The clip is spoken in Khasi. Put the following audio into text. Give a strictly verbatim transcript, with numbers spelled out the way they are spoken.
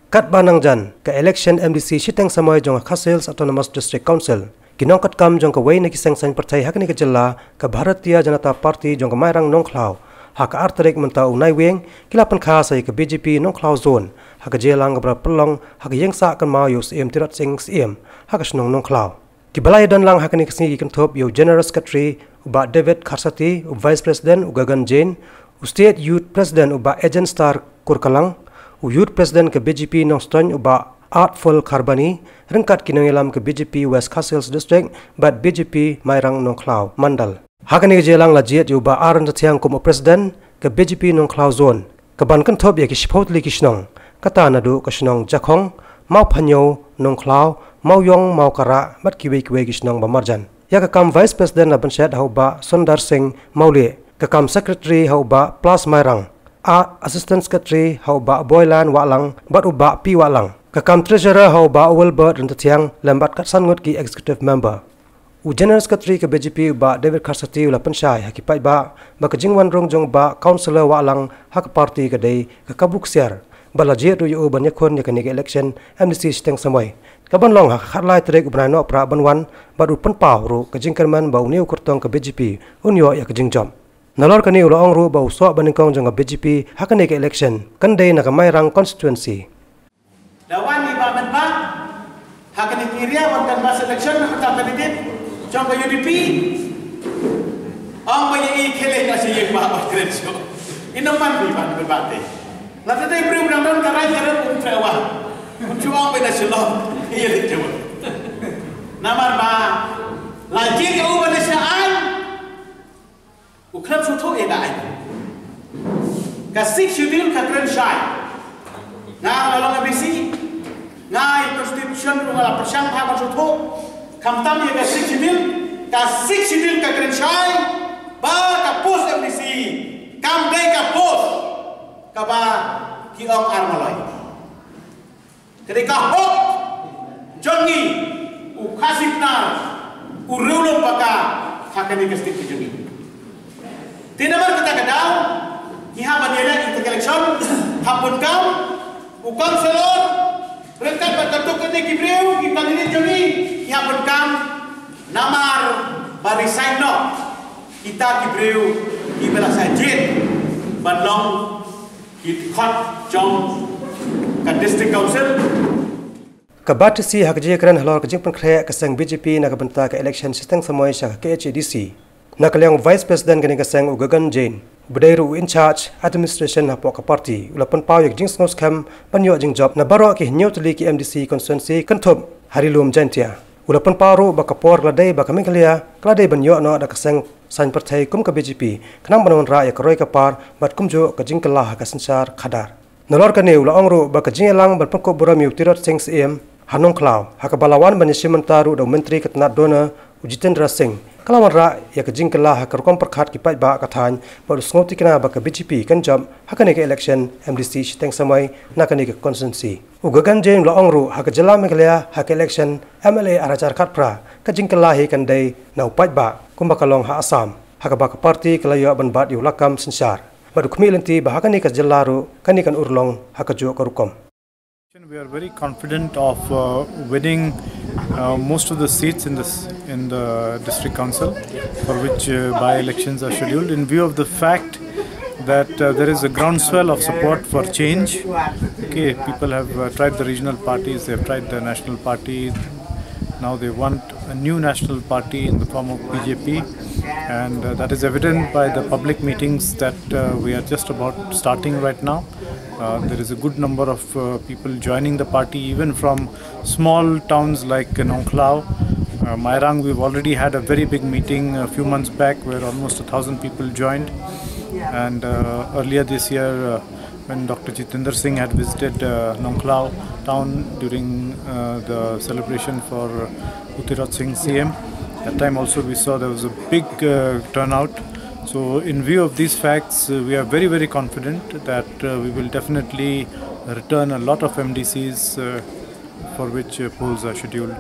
Katba nangjan ka election M D C shiteng samoi jong ka Khasi Hills Autonomous District Council, ki nongkatkam jong kawei na ki seng saiñ pyrthei ha kane ka jylla, ka Bharatiya Janata Party jong ka Mairang Nongkhlaw, ha ka ar tarik mynta u Naiwieng, ki la pynkha sa ïa ka B J P Nongkhlaw Zone ha ka jingïalang kaba la pynlong ha ka ïingsah kynmaw ïa u Syiem Tirot Sing Syiem ha ka shnong Nongkhlaw. Kiba la ïadon lang ha kane ka sngi ki kynthup ïa u General Secretary u Bah David Kharsati, u Vice President u Gagan Jain, u State Youth President u Bah Agent Star Kurkalang, u Youth President ka B J P Nongstoiñ u Bah Artful Kharbani, ryngkat ki nongïalam ka B J P West Khasi Hills District bad B J P Mairang Nongkhlaw Mandal. Ha kane ka jingïalang la jied ïa u Bah Aaron Jathiang kum u President ka B J P Nongkhlaw Zone, kaban kynthup ïa ki shiphew tylli ki shnong, kata naduh ka shnong Jakhong, Mawphanñiew, Nongkhlaw, Mawiong, Mawkarah bad kiwei kiwei ki shnong ba marjan. Ïa ka kam Vice President la bynshet ha u Bah Sundar Singh Mawlieh, ka kam Secretary ha u Bah Plas Mairang, a Assistant Secretary ha u Bah Boylan Wahlang bad u Bah P Wahlang, ka kam Treasurer ha u Bah Wilbert Ryntathiang lem bad katsan ngut ki Executive Member. U General Secretary ka B J P u Bah David Kharsati u la pynshai ha ki paidbah ba ka jingwan rung jong u Bah Councillor Wahlang ha ka party ka dei ka kabu ksiar, bad la jied ruh ïa u ban ïakhun ïa kane ka election M D C shiteng samoi, kaban long ha ka khatlai tarik u bnai Nohprah ban wan, bad u pynpaw ruh ka jingkyrmen ba une u kyrtong ka B J P un ïoh ïa ka jingjop. Nalor kane u la ong ruh ba u soh ba nyngkong jong ka B J P ha kane ka election kan dei na ka Mairang constituency. Da wan i Bah Metbah ha kane ka area ban canvass election na ka bynta candidate jong ka U D P. Ong ba ïa i khie leit na sha ïing bah ban kren shuh. I nang man i Bah Metbah te. Lada dei briew ba dang don ka rai ka rem um treh wah. Um shu ong ba na Shillong ïa leit jong. Namar ba la jied ïa u ban leit sha aiñ. U khlem sngewthuh ïa ka aiñ. Ka Sixth Schedule ka kren shai. Nga la long M D C, nga ïa Constitution ruh nga la pyrshang bha ban sngewthuh. Khamtam ïa ka Sixth Schedule, ka Sixth Schedule ka kren shai ba ka post M D C kam dei ka post kaba ki ong ar maloi. Ka dei ka hok jong ngi u Khasi Pnar, u riewlum paka ha kane ka state ka jong ngi. Te namar kata ka daw ngi hap ban ïaleh ïa ka election, hap bun kam u councillor ryngkat bad katto katne ki briew ki candidate jong ngi, ngi hap bun kam namar ba resign noh kita ki briew kiba la shah jied ban long ki dkhot jong ka District Council. Ka Bah T C ha ka jingkren halor ka jingpynkhreh ka seng B J P na ka bynta ka election shiteng samoi sha ka K H A D C, na ka liang Vice President kane ka seng u Gagan Jain, uba dei ruh u in charge administration hapoh ka party, u la pynpaw ïa ka jingsngewskhem ban ïoh jingjop na baroh ki hynñiew tylli ki M D C constituency kynthup ha Ri Lum Jaintia. U la pynpaw ruh ba ka por ka la dei ba ka Meghalaya ka la dei ban ïoh noh da ka seng saiñ pyrthei kum ka B J P, khnang ban wanrah ïa ka roi ka par bad kumjuh ka jingkylla ha ka synshar khadar. Nalor kane u la ong ruh ba ka jingïalang ban pynkup burom ïa u Tirot Sing Syiem ha Nongkhlaw, ha kaba la wan ban ïashim bynta ruh da u Myntri ka tnat DoNER u Jitendra Singh, ka la wanrah ïa ka jingkylla ha ka rukom pyrkhat ki paidbah ka thaiñ bad u sngewthikna ba ka B J P kan jop ha kane ka election M D C shiteng samoi na kane ka constituency. U Gagan Jain u la ong ruh ha ka jylla Meghalaya ha ka election M L A ar hajar khatphra ka jingkylla hi kan dei na u paidbah kumba ka long ha Assam, ha kaba ka party ka la ïoh ban bat ïa u lakam synshar. Bad u khmih lynti ba ha kane ka jylla ruh kane kan urlong ha kajuh ka rukom. We are very confident of uh, winning uh, most of the seats in this in the district council for which uh, by-elections are scheduled, in view of the fact that uh, there is a groundswell of support for change. Okay, people have uh, tried the regional parties, they have tried the national party. Now they want a new national party in the form of B J P, and uh, that is evident by the public meetings that uh, we are just about starting right now. Uh, there is a good number of uh, people joining the party, even from small towns like Nongkhlaw. Uh, Mairang, we've already had a very big meeting a few months back where almost a thousand people joined. And uh, earlier this year, uh, when Doctor Jitendra Singh had visited uh, Nongkhlaw town during uh, the celebration for U Tirot Singh C M, that time also we saw there was a big uh, turnout. So, in view of these facts, uh, we are very, very confident that uh, we will definitely return a lot of M D Cs uh, for which uh, polls are scheduled.